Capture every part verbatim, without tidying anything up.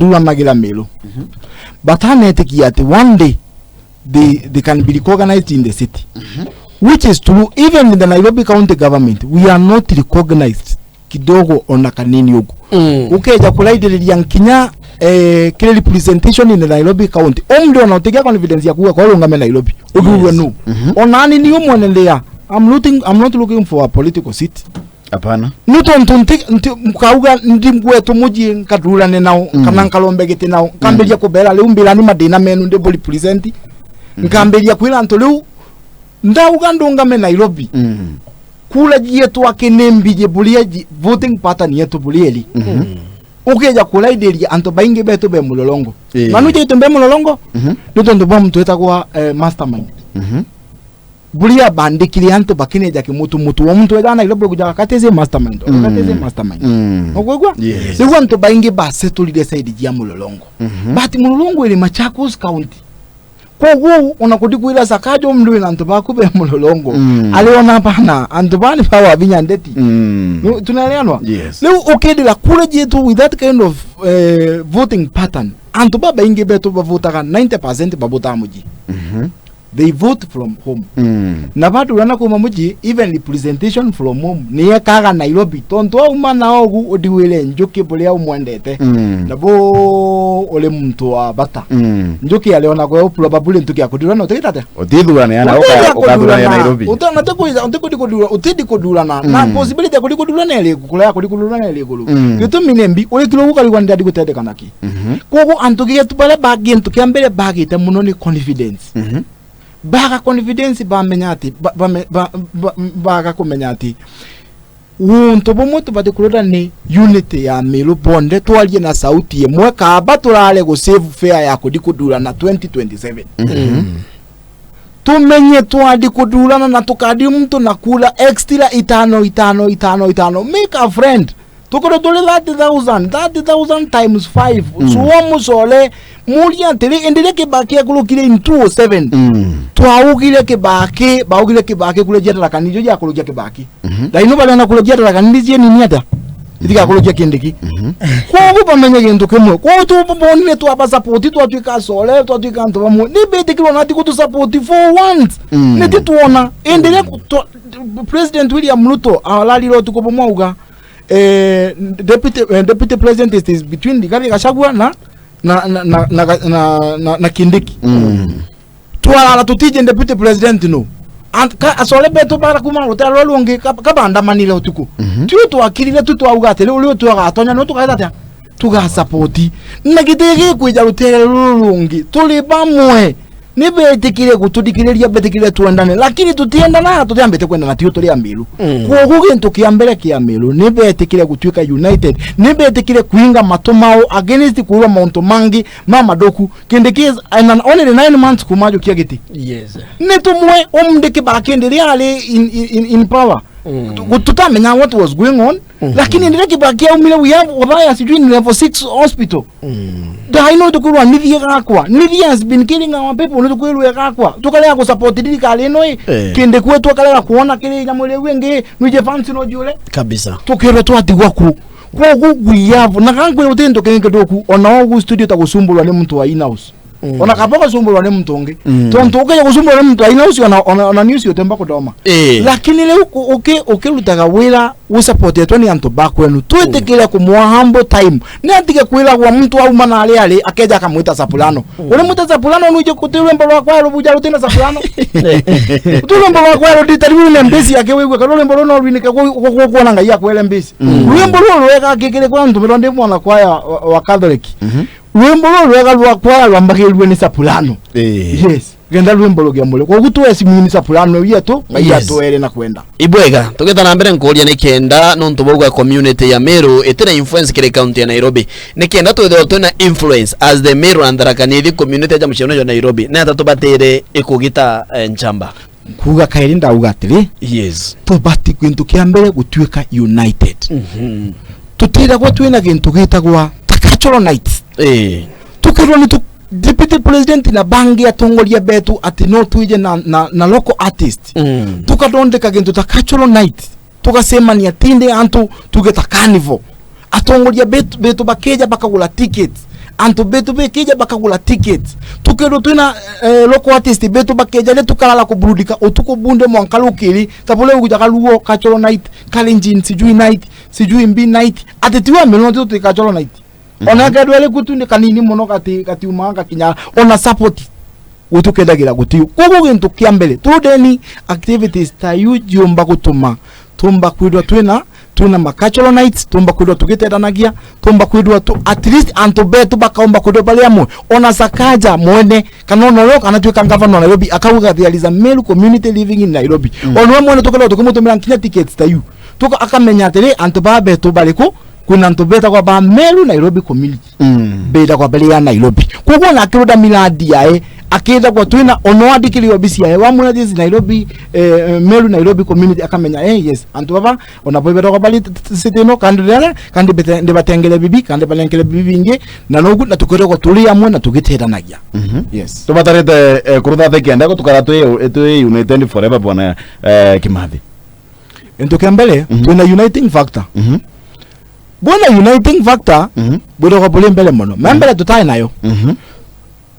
Ruranagira Meru. Mhm. Batanetikia ati one day they, they can be recognized in the city. Mhm. Which is true, even in the Nairobi County Government, we are not recognized kidogo ona kanini ugu. Mm. Ukeja kuraithiriria nkinya, eh, kiri representation in the Nairobi County. Umri ona utigia confidence ya kuuga kwa urungame Nairobi. Uthurwe. Yes. Nu. Mhm. Ona ni ni umwene ndia. I'm looking, I'm not looking for a political seat. Hapana. Ni tontu nti, nti, mukauga ndi ngwetu muji nkadurane nao, mm, kana nkarombe giti nao, nkambiria, mm, kubera riu mbirani mathina menu ndi bu represent. Mhm. Nkambiria kwira antu riu ndauga ndungame Nairobi. Mm. Kura jietu aki ni mbiji buria ji-, voting pattern yetu buria iri. Mhm. Ukija kuraithiriria antu baingi betu be mulolongo. Ii. Manu jaitu be mulolongo, mhm, ni tontu bwa muntu witagwa, eh, mastermind. Mhm. Buria bandikire antu bakineja kimutu mutu wa muntu wega Nairobi kujaga kati zi mastermind, mm, kati zi mastermind. Mm. Ukwigua? Yes. Riu antu baingi baseturire side jia mulolongo. Mhm. But mulolongo iri Machakos County. Koguo ona kuthi kwira Sakaja umri wina antu baku be mulolongo. Mm. Ari ona bana, antu bani bawa binya ndeti. Mm. Nu-, tunaeleanwa? Yes. Riu ukithira kura jietu with that kind of, eh, voting pattern, antu babaingi betu bavotaga ninety percent bavotaga muji. Mhm. They vote from home. Mm. Na bathurana kuma muji, even representation from home, ni ekaga Nairobi. Tontu auma na ogu uthiwire Njuki buria umwendete. Mm. Na bu uri muntu wa bata. Mm. Njuki ari ona gwe probably ntuki ya kuthurana utigita atia? Utithurane, ana uka-, ukathurana Nairobi. Uta-, na ti kuiza, uti kuthi kuthura-, utidi kuthurana. Na, mm, possibility ya kuthi kuthurana iri iguru, kuria kuthi kuthurana iri iguru. Mm. Gitumi ni mbi, uri kiro ukarigwa ndadi gutendekana ki? Mhm. Koguo antu getu baria ba gintu kia mbere bagite muno ni confidence. Mhm. Baga confidence, bamenya ati, ba-, bame-, ba-, ba-, baga kumenya ati untu bumwe tubati kurora ni unity ya Meru bonthe, twarie na sauti imwe, kaaba turare gu save fare ya kuthi kuthurana twenty twenty-seven. Mhm. Tumenye twathi kuthurana na tukathi muntu na kura extra itano, itano, itano, itano. Make a friend. Tukorwe turi thirty thousand, thirty thousand times five. Mm. Suo mucore, muria atiri, indi ria Kibaki akurukire in two oh seven, mm, twaugire Kibaki, baugire Kibaki kura jia Tharaka Nithi ijo jakurukia Kibaki. Mhm. Thaino bariona kura jia Tharaka Nithi cie nini atia? Itigakurukia Kindiki. Mhm. Kwogu bamenye gintu kimwe. Kwogu tu bonire twaba support, twatwika acore, twatwika antu bamwe. Ni bitikirwe na ati gutu support for once. Mm. Ni ti twona. Indi ria twa-, President William Ruto ararire utuku bumwe auga, eh, deputy, eh, deputy president is, is between Rigathi Gachagua na, na, na Kindiki. Mm. Twarara tutije deputy president no. And ka, acore betu bara kuma rutera ruru rungi ka, kabandamanire utuku. Mhm. Tiu twakirire tu twauga ati riu, riu twagatonya no tukageta atia? Tugasapoti. Na giti gikwija rutera ruru rungi. Turi bamwe. Ni betikire gututhikiriria, betikire twendane, lakini tutiendana, tutiambite kwendana, tio turi ambiru. Mm. Kwogu gintu kia mbere kia Meru, ni betikire gutuika united, ni betikire kuinga matu mao against kwirwa mauntu mangi mamathuku. Kindiki is, and an only nine months kuma ajukia giti. Yes. Ni tumwe umndiki ba Kindiki ari in, in, in, in power. Mm. Tu-, tutamenya what was going on, mhm, lakini ndire Kibaki aumire, we have Othaya sijui ni level six hospital. Mm. Thaino tukwirwa Nithi igakwa. Nithi has been killing our people, ni tukwirwa igakwa. Tukarega ku support thirikari ino i. Eh. Kindiki kwetu akarega kuona kiri nyamu riu ingi, nwije fans no jure. Kabisa. Tukirwe twatigwa ku. Kwogu we have, na kangwira uti ntu kingi kithuku, ona ogu studio ta gucumburwa ni muntu wa in-house. Mm. Ona kaba ugacumbirwa ni muntu ungi. Mm. Tontu ukija gucumbirwa ni muntu aina ucio ona, ona, ona ni ucio utemba kuthoma. Ii. Lakini riu u-, uki-, ukirutaga wira usapotetwe ni antu ba kwenu. Twitikire kumwa humble time. Ni atige kwiragwa muntu auma na ari ari, akeja akamwita soprano. Mm. Uri mwita soprano, nwije kuti rwimbo rwa kwaya rubuja rutina soprano? Uti rwimbo rwa kwaya rudita riu ni mbisi yake wigwe, kana rwimbo runo rwinike ku-, ku-, ku-, kuona Ngai akwere mbisi. Mm. Rwimbo ruru rwega akikire kwa antu mirwa ndi mwana kwaya wa, wa Catholic. Mhm. Rwimbo ruru rwega rwa kwaya rwambagirirue ni soprano. Ii. Yes. Genda rwimbo rugia muri. Kwogu tu esi mini soprano yetu, Ngai, yes, atwere na kwenda. Ibwega, tugita na mbere nkuria ni kenda nontu bauga community ya Meru iti na influence kiri county ya Nairobi. Ni kenda twithirwa twina influence as the Meru and Tharaka Nithi community ya muciano jwa Nairobi. Ni ata tubatire ikugita, eh, nchamba? Nkuuga kairi ndauga atiri, yes, tubati gintu kia mbere gutuika united. Mhm. Tutiragwa twina gintu gitagwa ta cultural nights. Ii. Tukirwa ni tu-, deputy president na bangi atongoria betu ati no twije na, na, na local artist. Mm. Tukathondeka gintu ta cultural night. Tugacemania tindi antu tuge ta carnival. Atongoria betu, betu bakeja bakagura tickets. Antu betu bekija bakagura tickets. Tukethirwa twina, eh, local artist betu bakija, ni tukarara kuburudika utuku bunde mwanka rukiri. Ta buria ugujaga Luo Cultural Night, Kalenjin, sijui night, sijui mbi night. Ati tiwe Meru tu twi Cultural Night. Ona kethirwa ri kutu ni kanini mono gati-, gatiumaga gakinya ona support. Gutukendagira gutiu. Koguo gintu kia mbere, turudeni activities ta iu jiumba gutuma tumba kwithirwa twina, twina ma cultural nights, tumba kwithirwa tugitethanagia, tumba kwithirwa tu, at least antu betu bakaumba kwithirwa bari amwe. Ona Sakaja mwene, kana ona uria ukanatuika ngavana wa Nairobi, akauga there is a Meru community living in Nairobi. Mm. Ona we mwene tukethirwa tukimutumira nkinya tickets ta iu. Tuka-, akamenya atiri, antu baa betu bariku, kwina antu betagwa ba Meru Nairobi community. Mm. Betagwa bari a Nairobi. Koguo ona akiruda miradi yae, akethagwa twina, ona wandikiri obisi yae, wamwira this Nairobi, eh, eh, Meru Nairobi community, akamenya, eh, yes, antu baba, ona bo betagwa bari t-, t-, city ino, kandi rere, kandi bete-, ndibatengere bibi, kandi banenkere bibi bingi, na nogu, na tukethagwa turi amwe na tugitethanagia. Mhm. Yes. Tubatarite, eh, kurutha theke ndako tukara twi, twi united forever bwana, eh, Kimathi. Into kia mbere, mhm, twina uniting factor. Mhm. Bwina uniting factor, mhm, bwithagwa buri mbere mono. Me, mhm, mbere tutai nayo. Mhm.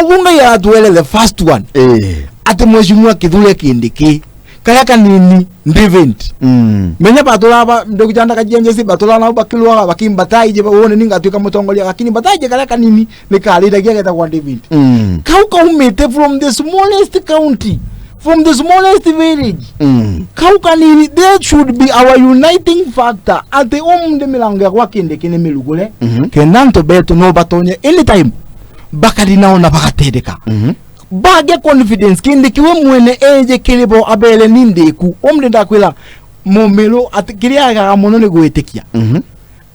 Ugu Ngai aratuere the first one. Eh. Ati Mheshimiwa Kithure Kindiki, karia kanini, David. Mm. Menya batura ba, ndugu janda kajienjesi, batura nao bakirwaga, bakimbataije, ba, wone ninga tuika mutongoria, lakini mbataije karia kanini, ni kariragia getagwa David. Mm. Kau kaumite from the smallest county, from the smallest village. Mm. Kau kanini, there should be our uniting factor. Ati umunthi mirango ya gwa Kindiki ni mirugure, mhm, kenda antu betu no batonye anytime, bakari nao na bagatetheka. Mhm. Bage confidence, Kindiki we mwene eje kiri bo abere ni ndiku. Umunthi ndakwira, Mumiru ati kiria agaga mono ni gwitikia. Mhm.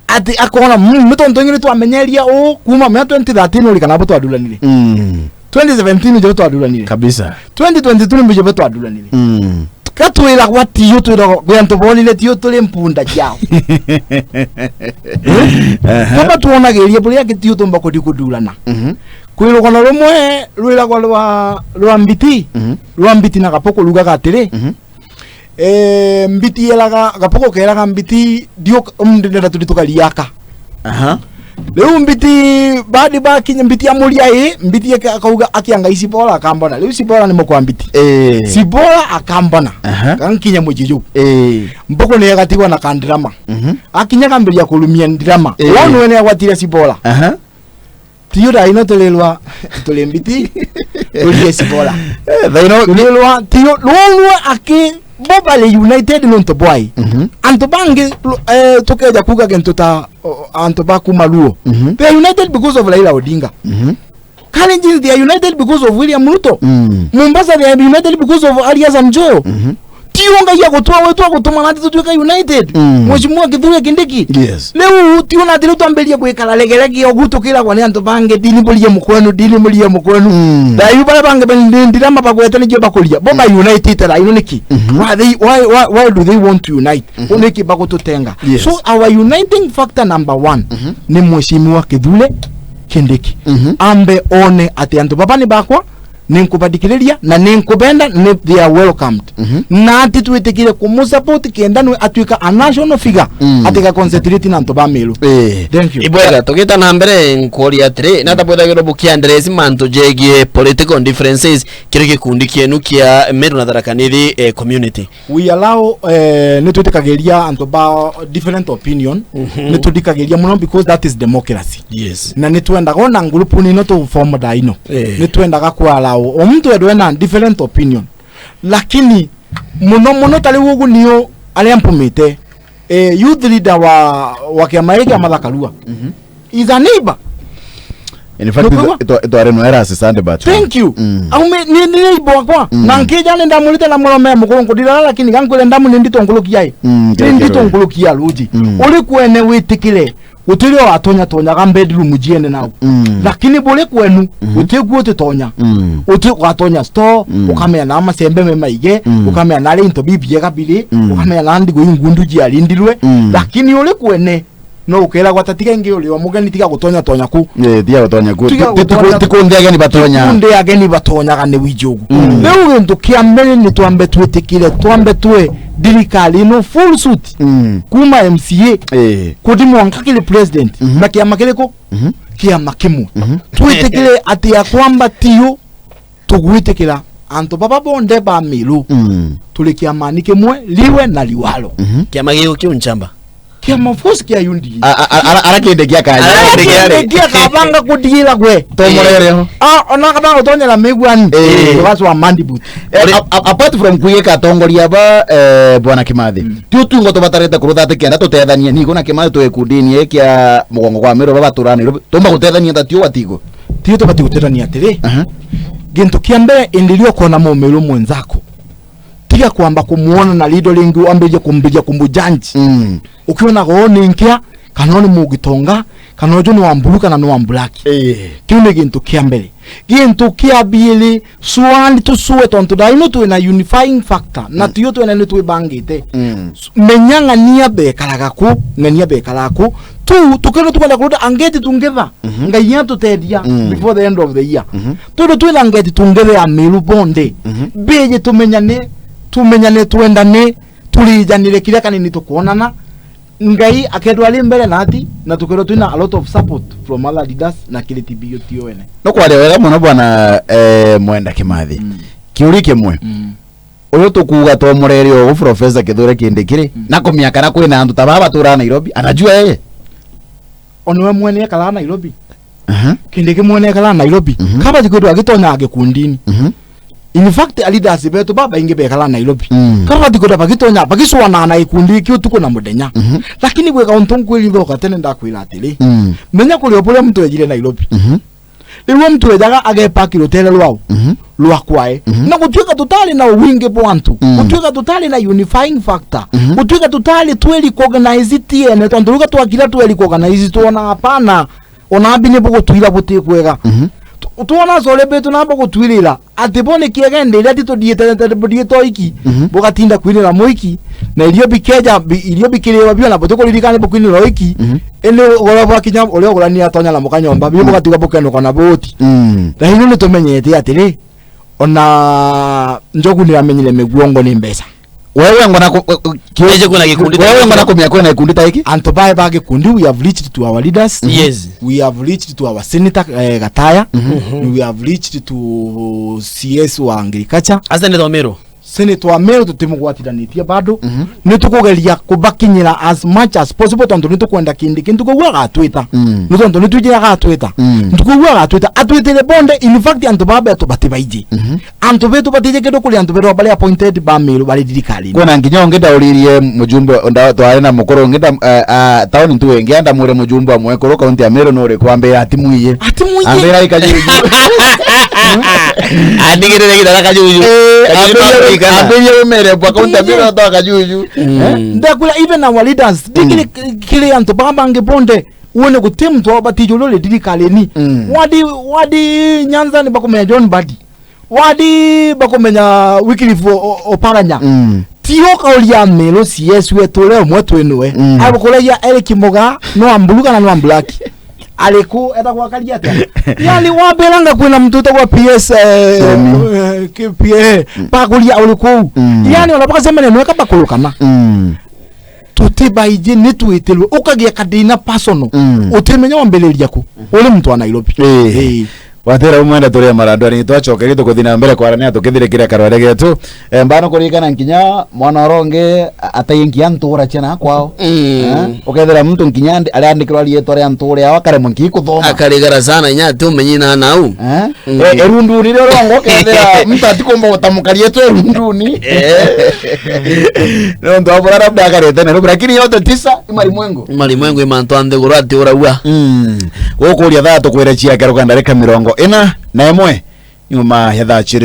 Ati akona, mm, ni tontu ingi ni twamenyeria uu kuuma mea twenty thirteen uri kana bo twaduranire. Mm. Twenty seventeen njo twaduranire. Kabisa. Twenty twenty-two ni mbijo bo twaduranire. Mm. Ka twiragwa tiyo, twiragwa kwi antu bonire tiyo turi mpunda ciao. Aha. Kaba twonagiria buria angi tiyo tumba kuthi kudurana. Mhm. Kwi rugano rumwe rwiragwa rwa, rwa Mbiti, mhm, rwa Mbiti na Gapuku rugaga atiri, mhm. Eh, Mbiti yeraga, Gapuku keraga Mbiti, "Ndiuk-, umunthi ndenda tuthi tukariaka." Aha. Riu Mbiti, bathi bakinya, Mbiti amuria, "Ii?" Mbiti aka-, akauga, "Akia Ngai, Sibora akambona." Riu Sibora ni mukwa Mbiti. Eh. Sibora akambona. Aha. Kankinya mucii juu. Eh. Mbuku ni igatigwa na kandirama. Mhm. Akinya kambiria kurumia ndirama. Eh. Wau niwe ni agwatire Sibora. Aha. Tiyo thaa ino turirwa turi Mbiti, turie Sibora. Eh, thaa ino turirwa tiyo, rurwe aki, bo bari united nontu bwai. Mhm. Antu bangi, eh, tukeja kuuga gintu ta, o, antu ba kuuma Luo. Mhm. They are united because of Raila Odinga. Mhm. Kalenjin, they are united because of William Ruto. Mm. Mombasa, they are united because of Ali Hassan Joho. Mhm. Ti unga ya gutwa wetu gutuma na tutwika united. Mm. Mheshimiwa Kithure Kindiki. Yes. Riu ti una ati riu twambirie gwikara regerege ugu tukiragwa ni antu bangi, "Ndini murie mukwenu, ndini murie mukwenu." Mm. Thaa iu baria bangi ba ndi-, ndirama bagwete nicio bakuria. Bo ba united thaa ino niki? Mhm. Why they, why, why, why do they want to unite? Mhm. Niki bagututenga? Yes. So our uniting factor number one, mhm, ni Mheshimiwa Kithure Kindiki. Mhm. Ambe one ati antu baba ni bakwa, ninkubathikiriria na ninkubenda, ni, they are welcomed. Mhm. Na ati twitikire kumusupport kenda nwe atwika a national figure, mm, atiga concentrate na antu ba Meru. Eh. Thank you. Ibwega, tugita na mbere, nkuria atiri, nata bwithagirwa bukiaddress mantu jegie political differences kiri gikundi kienu kia Meru na Tharaka Nithi, eh, community? We allow, eh, nitwitikagiria antu ba different opinion, mhm, nitwitikagiria muno because that is democracy. Yes. Na nitwendaga ona group nino tu form thaa ino. Eh. Nitwendaga ku allow o muntu ethirwe na different opinion. Lakini muno muno ta riu ugu niu aria mpumite, eh, youth leader wa, wa kiama giki kia Mathaka Rua. Mhm. Is a neighbor. In fact, nukwigua? Itwa-, itware no era assistant but. Thank you. Mm. Aume, ni, ni neighbor wakwa. Mm. Na nkija ni ndamurite na murome mukuru nkuthirara, lakini gankwire ndamu ni ndito nkurukia i. Mm, ni ndito nkurukia ruji. Mm. Uri kwene witikire. Gutiri o atonya tonyaga bedroom jiene nau. Mm. Lakini buri kwenu, mhm, guti guo utitonya. Mm. Uti ugatonya store, mm, ukamenya na macembe me maige, mm, ukamenya na into bibiega biri, mm, ukamenya na ndigo ingundu jiarindirwe. Mm. Lakini uri kwene, no ukeragwa ta tiga ingi uri o mugeni, tiga gutonya tonya ku. Eh, tiga gutonya ku. Tiga ti, ti, gutonya ti kundi ageni batonya. Kundi ageni batonyaga ni wiji ugu. Mm. Riu gintu kia mbere ni twambe twitikire, twambe twe thirikari ino full suit. Mm. Kuma M C A, eh, kuthi mwanka kiri president. Mhm. Na kiama kiriku? Mhm. kiama kimwe. Mhm. Twitikire ati ya kwamba tiu tugwitikira antu baba bonthe ba Miru. Mm. Turi kiamani kimwe, Liwe na Liwalo. Mhm. Kiama giu kiu nchamba. Kiama of course kia U D A. A-, a-, a-, ara, ara kindi kia kanya. Ara kindi kia ri? Kindi kia kabanga kudiira gwe. Tomorere ho. Ah, ona kabanga gutonyera miguani. Eh. Tugaswa mandibu. Eh, ap-, ap-, apart from kwigika atongoria ba, eh, Bwana Kimathi. Mm. Tiu tu ngo tubatarite kurutha ati kenda tutethanie, ni kuna Kimathi twi kundini kia mugongo kwa Miru baba tura Nairobi. Tumba gutethania ta tiu watigo. Tiu tubati gutethania atiri. Aha. Gintu kia mbere, indi iria ukona mumiru mwenzako, tiga kwamba kumwona na riitho ringi, wambirie kumbiria kumujanji. Mm. Ukionaga uu ni nkia, kana uu ni mugitonga, kana uju ni wa mburu, kana ni wa mburaki. Eh. Kiu ni gintu kia mbere. Gintu kia biiri, sure and to sure, tontu thaa ino twina unifying factor, na mm, tuyo twene ni twibangite. Mm. S-, menya ng'ania bekaraga ku, ng'ania bekaraga ku. Tu, tukirwo tukwenda kuruta angeti tungetha. Mhm. Ngai atutethia, mm, before the end of the year. Mhm. Twirwo twina ngeti tungethe ya Miru bonthe. Mhm. Biji tumenyane, tumenyane, twendane, turijanire kiria kanini tukwonana. Ngai akethwa ari mbere nati, na tukethwa twina a lot of support from other leaders na kiri T B U T O ene. No kwaria wega mono bwana, eh, Mwenda Kimathi. Mm. Kiuria kimwe. Mm. Uyu tukuuga twomorere ugu Professor Kithure Kindiki ri, mm, na kumenya kana kwina antu ta baba baturaga Nairobi, anajua yeye? Ona we mwene ekaraga Nairobi. Aha. Kindiki mwene ekaraga Nairobi. Mhm. Kabati kwitu agitonya gikundini. Mhm. In fact, a leaders betu babaingi bekaraga Nairobi. Mm. Kabati kwitu bagitonya, bagicwanaga na gikundi kiu tuku na muthenya. Mhm. Lakini gwika untu nkwiri thoka tene ndakwira atiri, mm, menya kuri o buria muntu ejire Nairobi. Mhm. Riu muntu ejaga agepaki rutere rwao, mhm, rwa kwae. Mhm. Na gutuika tutari na uwingi bwa antu, mm, gutuika tutari na unifying factor, mhm, gutuika tutari twe recognize tiene, tontu riu twakira twe recognize twona hapana, ona mbi ni bugutwira buti kwega. Mhm. Tu-, twona sore betu na bugutwirira, ati bo ni kiega indi riria ti tudiite, tudiite oiki, mhm, bugatinda kwirira muiki, na irio bikeja, bi-, irio bikiriwa bio na buti kuririkana ni bukwinira oiki, mhm, indi ugura bwakinya uria ugurani atonya na muka nyomba, bio, mm, bugatiga bukenuka na buti. Mm. Na ino ni tumenyete atiri, ona njogu ni amenyire miguongo ni mbeca. Wewe ngona ku-, ku-, ku-, Eje kuna gikundi ta wewe ngona giki. Kumenya kwina gikundi ta giki? Antu bae ba gikundi, we have reached to our leaders. Mhm. Yes. We have reached to our senator, eh, Gataya. Mhm. We have reached to C S wa agriculture. Asa ni thomero. Senator wa Meru tutimugwatithanitie bado. Mhm. Ni tukugeria kubakinyira as much as possible, tontu ni tukwenda kindi kintu kuu agatwita. Mm. Ni tontu ni twijire agatwita. Mm. Ntuku iu agatwita, atwitire bonde, in fact, antu baba betu bati baiji. Mhm. Antu betu batije kindu kuri antu betu bari appointed ba Meru bari thirikarini. Kwina nginya ungi ndauririe mujumbe, nda-, twari na mukuru ungi nda-, eh, ah, town tu ingi, ndamwire mujumbe wa mwekuru kaunti ya Meru nuri kwambira ati mwiye. Ati mwiye. Ambira ikajuju. Andigirire githara kajuju. Eh, kajuju ambira, ambira umere bwa kaunti ya Meru to kajuju. Mm. Eh? Ndakwira even our leaders, mm, ndikiri kiri antu baba bangi bonde. Uone guti muntu wabatijwe uri thirikarini. Mm. Wadi, wadi Nyanza ni bakumenya John Mbadi. Wadi bakumenya Wycliffe O-, O-, Oparanya. Mm. Tio kauria Meru C S wetu uria umwe twinwe. Mm. Abukuragia Eric Muga, no ambulu kana no ambulaki. Ariku, eta gwakaria atia? Yani, wambiranga kwina muntu utagwa P S, eh, Kiremi. Eh, ki-, P-, eh, mm, bakuria uri kuu. Mm. Yani, ona bakacemania nwe kabakurukana. Mm. Tutibaiji ni twitirwe, ukagia kadina personal. Mm. Utimenya wambiriria ku. Mhm. Uri muntu wa Nairobi. Eh. Eh. Watera umwenda turia marandwani, twacokeria tukuthi na mbere kwarania tukithirikiria karware getu. Eh, mbano kurikana nkinya mwana uronge a-, ataingia ntura ciana kwao. Mm. Eh? Ukethira muntu nkinya andi-, ariandikirwa rietwa ria ntura yao akaremwa nki kuthoma. Akarigara sana inya ati umenyi na nau. Eh? Mm. Eh, erunduni rio rongo kethira mtu atikumba gutamuka rietwa erunduni. Eh. Nontu abura labda akarete Nairobi, lakini yote tisa ni malimwengu. Ni malimwengu, imantu a nthiguru ati uraua. Mm. Gukuria thaa tukwire ciakero ka ndarika mirongo ina na imwe nyuma ya thaa ciri.